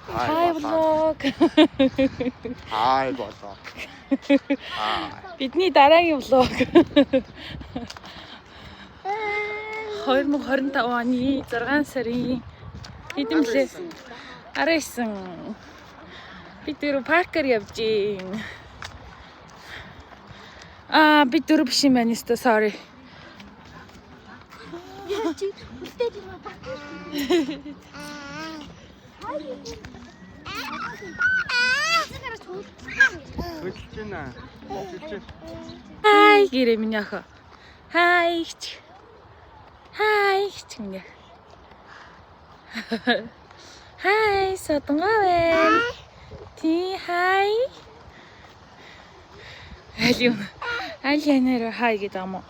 Hi vlog. Хай болоо. Хай. Бидний дараагийн vlog. 2025 оны 6 сарын хэдэн блэ? 19. Би дөрөв паркаар явж гин. Аа, би дөрөв биш юм байна өстө, sorry. Чи үлдээд юм аа. Хөдөлж байна. Хөдөлж байна. Хай гэрээ миний охин. Хай ч. Хай ч миний охин. Хай содонгоо байна. Тий хай. Аль юм. Аль янаар хай гэдэг юм уу?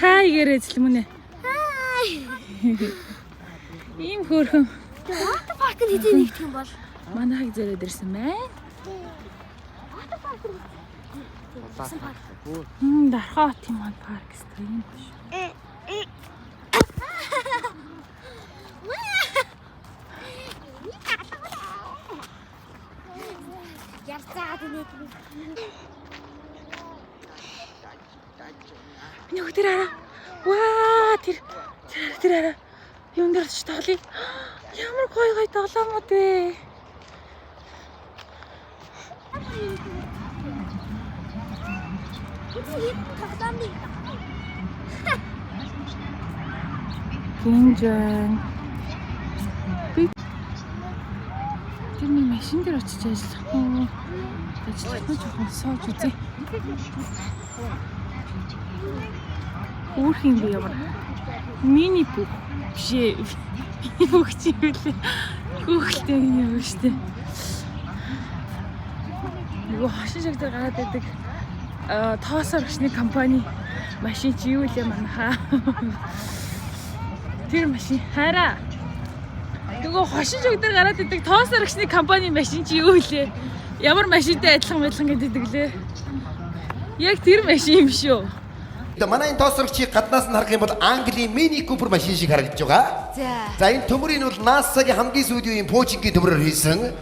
Хай гэрээ зэлмүнэ. Хай. Ийм хөөрхөн Water park нь хэзээ нэгдэх юм бол? манайхыг зэрэг ирсэн байна. Water park нь Дархаа хотын маань парк гэсэн юм биш. Ярцаад нэг. Миний хөх тэр хараа. Ваа, тэр тэр тэр хараа. Юун дээр очиж тоглоё. Ямар гоё гоё тоглоомод вэ? Тоглоомыг Гинжэн. Би тэр нэг машин дээр очиж ажиллахгүй. Ажиллахгүй жоохон сууж үзье. Хөөх юм би ямар. Мини пүх биш ээ. Мини пүх чи юу лээ. Хөөхөлтэй юм шүү дээ. Нөгөө хошин шиг дээр гараад байдаг тоосоор өчний компани машин чи юу лээ манайхаа. Тэр машин хараа. Нөгөө хошин шог дээр гараад идэг тоосоор өчний компани машин чи юу лээ. Ямар машинтай адилхан адилхан гэдэг лээ. Яг тэр машин юм шүү. Одоо манай энэ тоосрогчийг гаднаас нь харах юм бол Английн Mini Cooper машин шиг харагдаж байгаа. За. За, энэ төмөрийг нь бол NASA-гийн хамгийн сүүлийн үеийн пуужингийн төмөрөөр хийсэн.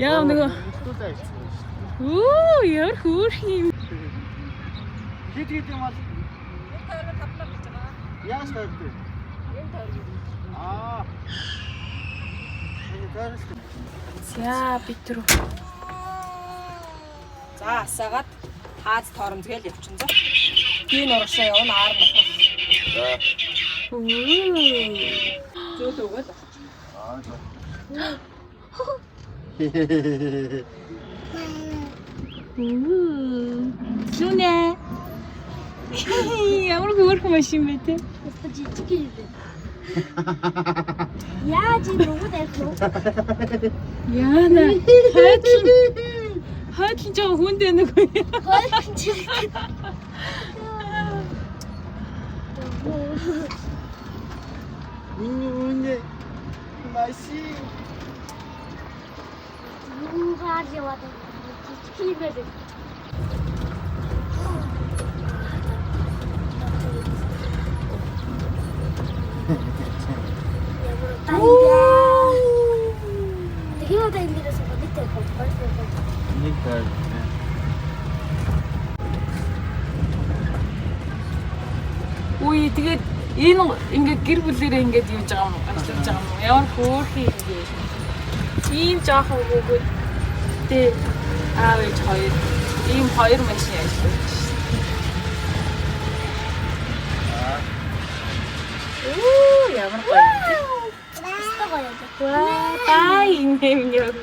Яа нөгөө Үу, ямар хөөрхөн юм. Хэд хэд юм бол? 1.5 гэж байгаа. Яаж тавьд вэ? 1.5. Аа. Энэ тойрсон. За, би тэр За, асаагаад хааз торомз гээл явчин зөө. Би нуршаа явна, аар нухах. Үу. Зөөл өгöl. Үу. Лүнэ. Ямар хөөрхөн машин бэ те? Өстө жижиг юм бэ. Яаж энэ нүгүүд авих вэ? Яна. Хайдлан. Хайдлан жоо хүндээ нэг. Хойд чиг. Миний үнэ машин. Юугаар яваад байна? Жижиг юм байна. Ямар удаа. Тэгээ удаа энэ дээрээс нэг тавих гоё гоё. Нэг тойрсон. Үгүй, тэгээд энэ ингээд гэр бүлэрээ ингээд юуж байгаа юм уу? Ажиллаж байгаа юм уу? Ямар хөөрхөн юм бэ? Ийм жоохон хүүхэд тэ аав ээж хоёр ийм хоёр машин ажиллаж шин. Үу, ямар гоё юм бэ? Өстө гоё юм. Ваа, бай юм яг.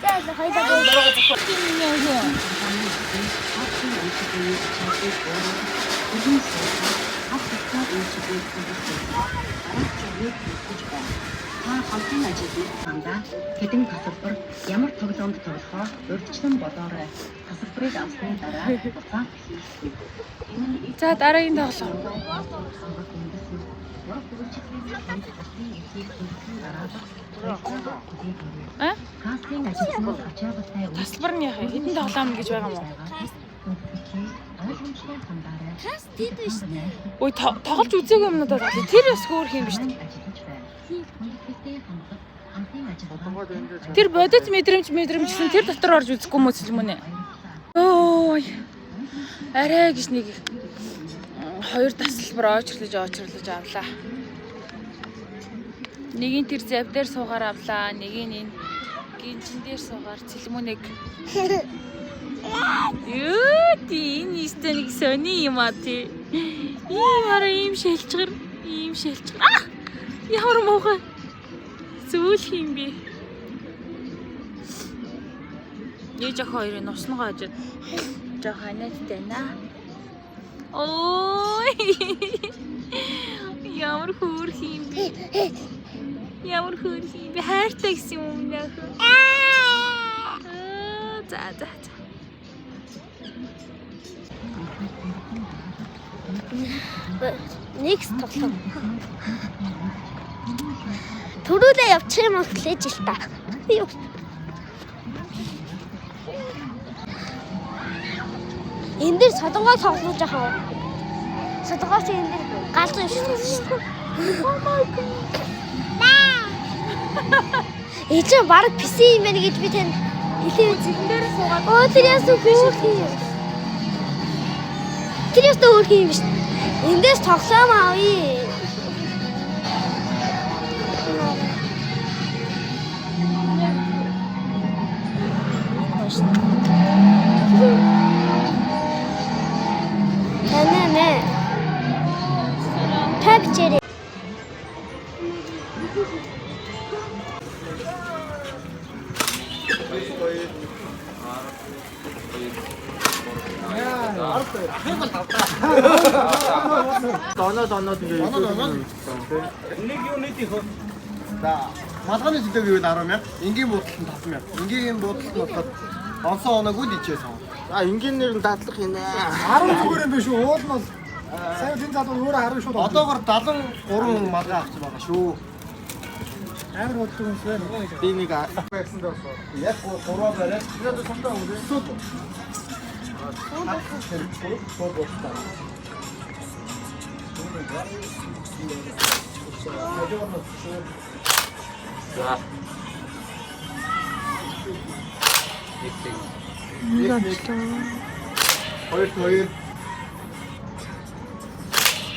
За, хоёулаа гоё. Миний охин. Та хамтын ажилд хандаа хэдэн тасалбар ямар тоглоомд тоглохоо урьдчилан бодоорой. Тасалбарыг авсны дараа буцаад хийх. Энэ нь За, дараагийн тоглоом. А? Кастинг ажилтнууд ачаалалтай Тасалбар нь яах вэ? Хэдэн тоглоом гэж байгаа юм уу? Ойлгомжтой хандаарай. Тас тэд биш үү? Ой, тоглож үзээгүй юмнуудаа тоглоё. Тэр бас хөөх юм биш үү? Ажиллаж байна. Хүндэтгэлтэй хандах хамтын Солонгод ажиллагаа энэ дээр Тэр бодит мэдрэмж гэсэн тэр дотор орж үзэхгүй юм уу Цэлмүнэ? Ой. Арай гэж нэг хоёр тасалбар очрлож авлаа. Нэгийн тэр зав дээр суугаар авлаа, нэгийг энэ гинжин дээр суугаар Цэлмүнэг. Юу тий энэ истэ нэг сони юм а тий. Ийм арай ийм шэлчгэр, ийм шэлчгэр. Аа! Ямар муухай. Зүйл юм бэ? Ээж охин хоёрын нусна гоожод жоох анаадтай байна. Ой. Ямар хөөрх юм бэ? Ямар хөөрх юм бэ? Хайртай гэсэн юм нөх. Аа, за за за. Next тоглоом. Төрүүлээ явчих юм бол хүлээж ил та. Юу. Энэ дээр содонгоо тоглож байгаа. Содонгоо чи энэ дээр галзуу шүү дээ. Oh my god. Энд чинь баг PC юм байна гэж би танд хэлээ үзэн дээр суугаад. Оо тэр яасан хөөх юм. Тэр яасан хөөх юм биш. Эндээс тоглоом авъя. Танаа нэ. Та бичээрэй. Доноо доноод ингээд Доноо доноод. Нэг юу нийт их. За, малгайны зөдөг юу 10,000, энгийн буудалд нь 5,000. Энгийн буудалд нь болохоор онсон оноогүй л ичээ сон. А энгийн нэр нь дадлах юм аа. 10 зүгээр юм биш үү? Уул нь бол сайн энэ залуу өөрөө 10 шууд. Одоогор 73 малгай авч байгаа шүү. Амар бодлого юм шиг байна. Би нэг Байсан даа болохоор. Яг 3 бариад тэр одоо сумдаа өнгөрсөн. Сууд болтой. За. Нэг Нэг хоёр хоёр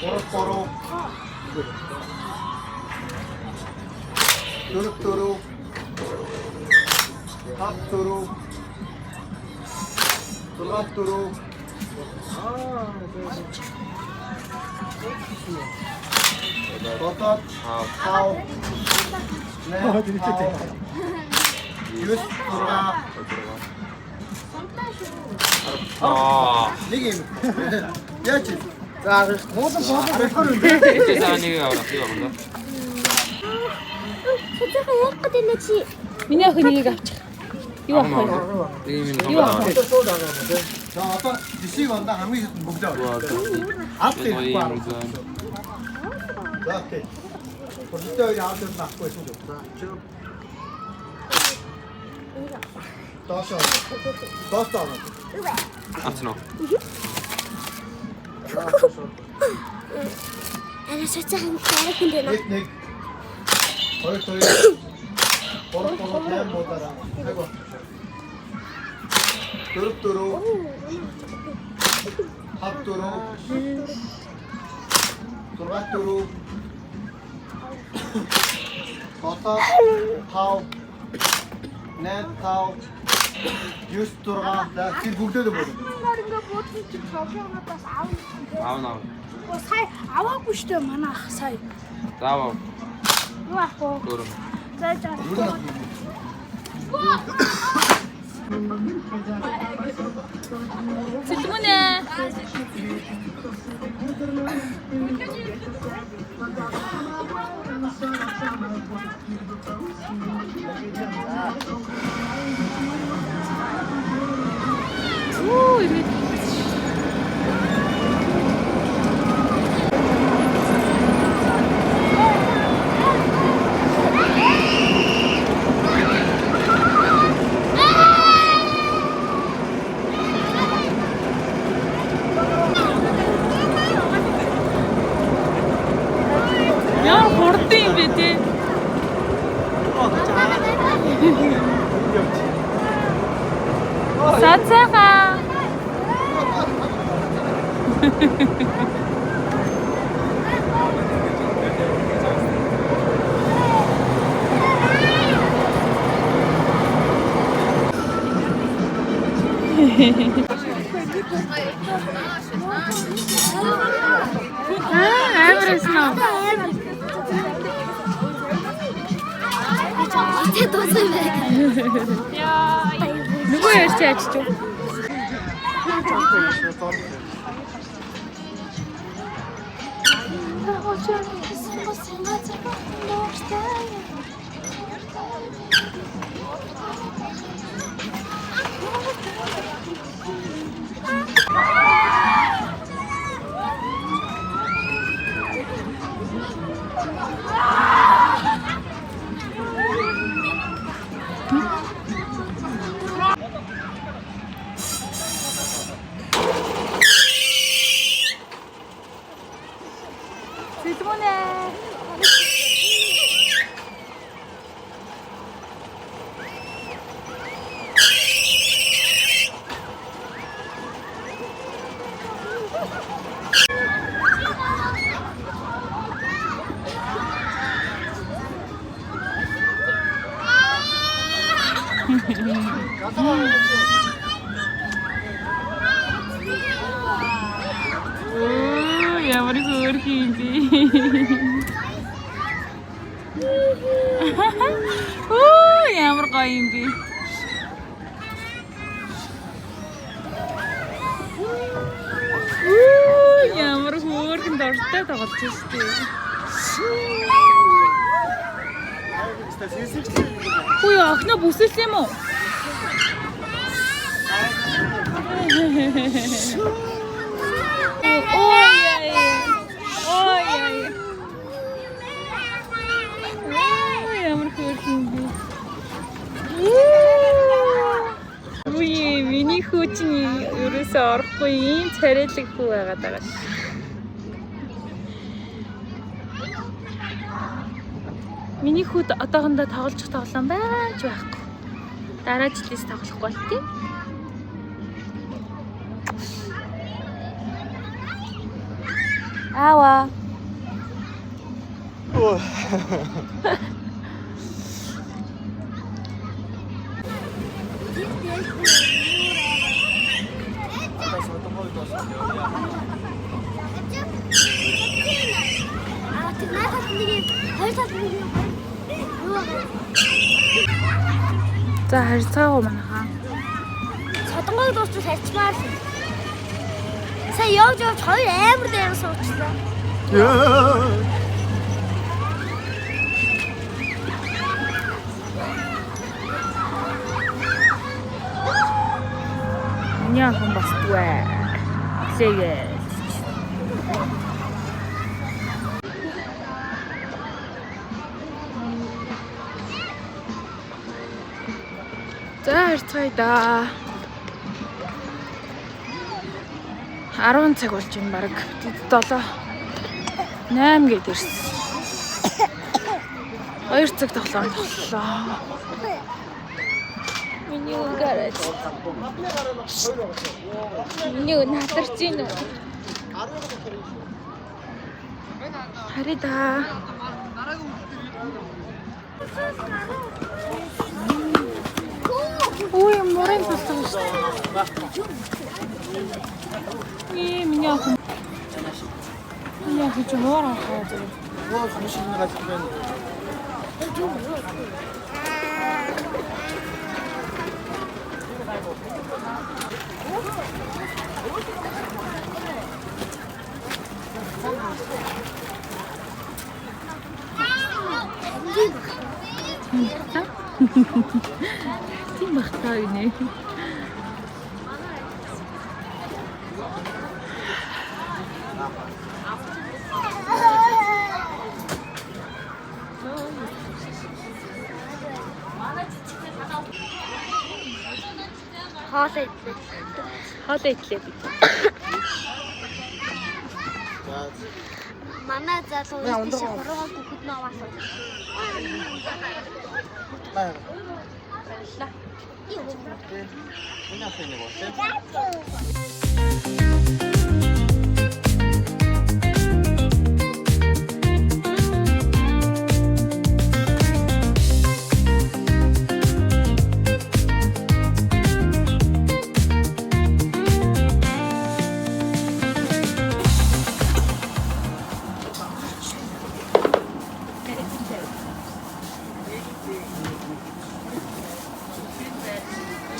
гурав гурав дөрөв дөрөв тав дөрөв зургаа дөрөв долоо тав найм тав 9 6 Аа. Нэг юм. Яаж юм? За Уулан боолоо болохоор юм дээ. За нэг авах, нэг авах. Цэцэхэ яг гэдэг нэ чи. Миний охин нэгийг авчих. Юу авах вэ? Нэг юм Юу авах вэ? Шууд аваа юм дээ. За одоо жишийг ондоо хамгийн шат бүгдээ авах. Алт ирэхгүй авах. За окей. Бүгдээ хоёр аваад ирсэн авахгүй байсан шүү. За. Доошоо. Доошоо. Авсан уу? Ана цэцэхэ арай хүн дэнэ. Нэг нэг. Хоёр хоёр. Гурав гурав найм буудаараа. Хайгу. Дөрөв дөрөв. Тав дөрөв. Зургаа дөрөв. Долоо тав. Найм тав. 9 6. За тэр бүгдээ бод. Ингээ буудлын чи тоглоомнуудаас аав. Аав наа. Сая аваагүй штэ манай ах сая. За аваа. Юу ах вэ? Дөрөв. За за. Цэлмүнэ. Үу, ирээд. Сацаха. Аа, амар эсэн үү? Тэ дууссан байх. Нөгөө ярьж ачиж юу? Сэлмүнэ. Оо, ямар хөөрхөн юм бэ? Оо, ямар гоё юм бэ? Оо, ямар хөөрхөн дуртай тоглож штий. Үгүй охиноо бүсэлсэн юм уу? Ой яа. Ой яа. Ой, ямар хөөрхөн юм бэ? Үгүй миний хүү чинь ерөөсөө орохгүй ийм царайлаг хүү байгаад байгаа ш. Миний хүүд одоохондоо тоглож тоглоом байж байхгүй. Дараа жилээс тоглохгүй бол тийм. Аава. Аа тэр надад нэг хоёр тал нэг юу байгаа. За харьцаагүй манайхаа. Содонгойг дуусч харчмаар л. Сая явж явж хоёр амар дээр суучлаа. Миний охин босдгүй. Лээгээ. За харьцгаая да. 10 цаг болж байна баг. 7 8 гээд ирсэн. 2 цаг тоглоом тоглолоо. Миний үг гараад. Миний үг надарч гин үү? Харъя да. Үй, мурын тулсан шүү дээ. Ээ, миний охин. Миний охин ч муур авах зүг. Муу шинэ газар байна. Тийм бах та гинэ. Хоолой идлээ. Хоолой идлээ бид. Манай залуу тийш хуруугаа гүхэд наваасан. Баяр. Баярлалаа. Энэ ах нэг бол тий.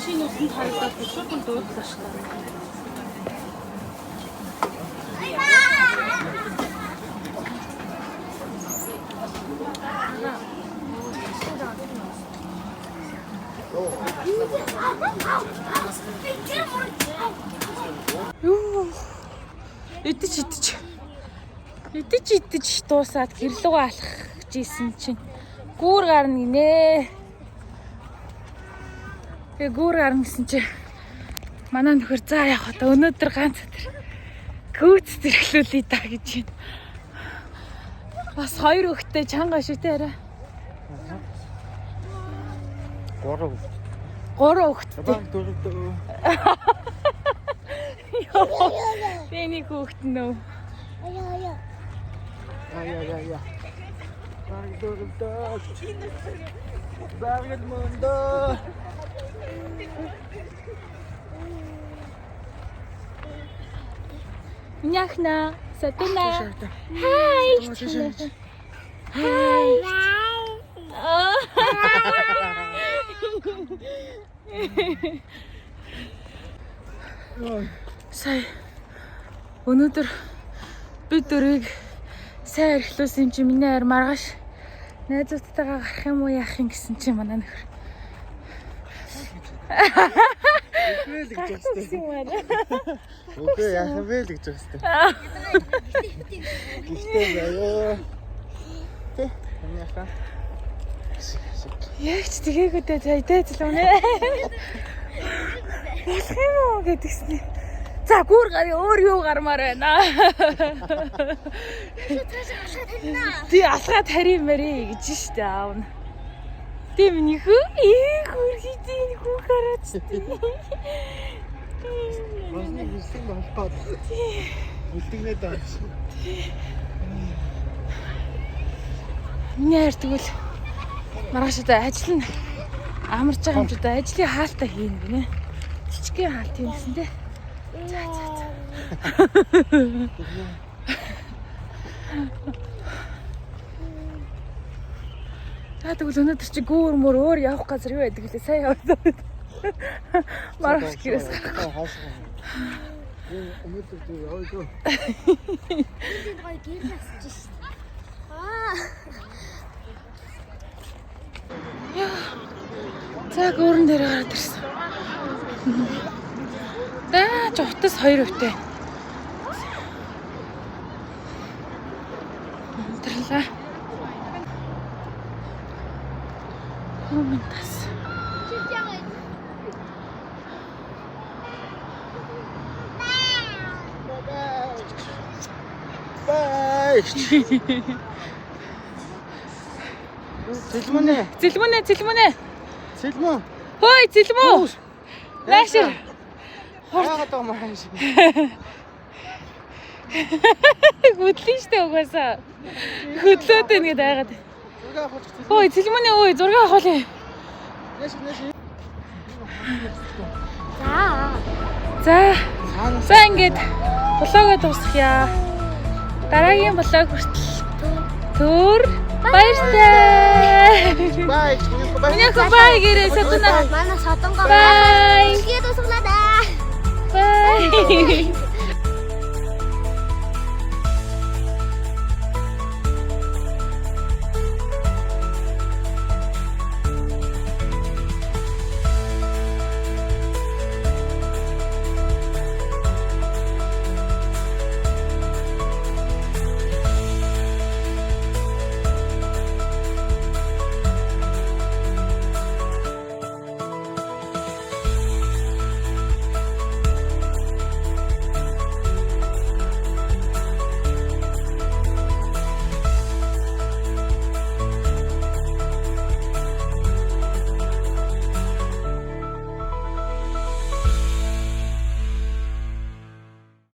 Чи нүдэнд харагдаад шууд дуудлаа шүү дээ. Юу. Идэж идэж. Идэж идэж дуусаад гэрлүүгээ алах гэж исэн чинь гүүр гарна гинэ. Тэгээ гүүр гарна гэсэн чинь манай нөхөр за яг одоо өнөөдөр ганц өдөр гүйц зэрэглүүлээ да гэж байна. Бас хоёр өгтэй чанга шүү те арай. 3. Гурван өгтэй. Баг дөрөв. Йоо. Би нэг хүүхэд нөө. Аяа аяа. Яа яа яа. Баг дөрөв. Баг мөндөө. Няхна, сатана. Хай. Хай. Сая өнөөдөр бид дөрвийг сайн эрхлүүлсэн юм чи миний хайр маргааш найзуудтайгаа гарах юм уу яах юм гэсэн чи манай нөхөр. Үгүй л гэж Гэсэн юм байна. Үгүй яах юм бэ л гэж байна. Гэхдээ заяа. Тэ, миний яхаа. Яг ч тэгээгүй дээ заа идэ зэлүүнэ. Болох юм уу гэдгсний. За гүүр гарын өөр юу гармаар байна. Тий алхаа тарим мэри гэж штэ аав нь. Тий миний хүү ээ хөрхий тий хүү хараач тий. Босны хэлсэн болтоод. Үлдэгнээд байгаа юм. Миний хайр тэгвэл маргааш одоо ажил нь амарч байгаа юм чи одоо ажлын хаалтаа хийнэ гинэ. Жижигхэн хаалт хийнэ гэсэн тий. За за за. За тэгвэл өнөөдөр чи гүүр мөр өөр явах газар юу байдаг лээ сайн яваад. Маргааш гэрээс гарах. Хаашаа. Энэ өнөөдөр зүг яваа дөө. Энэ гоё гэр насж шít. Аа. За гүүрэн дээр гараад ирсэн. Даач утас хоёр өвтэй. Унтрлаа. Хүмүүн тас. Бай. Цэлмэнэ. Зэлмүнэ, зэлмүнэ. Цэлмэн. Хөөй, зэлмүү. Наашир. Хурд байгаа юм хааш. Хөдлөн штэ угаасаа. Хөдлөөд байна гэдээ айгаад. Зураг авах. Хөөй, зэлмүнэ өө, зураг авах уу. Нэш нэш. За. За. Цаанаас За ингээд влогоо дуусгая. Дараагийн влог хүртэл түр баяртай. бай. Миний охин бай гэрээ сатана. Манай содонгоо. Бай. Тэгээд дуусгалаа да. Бай.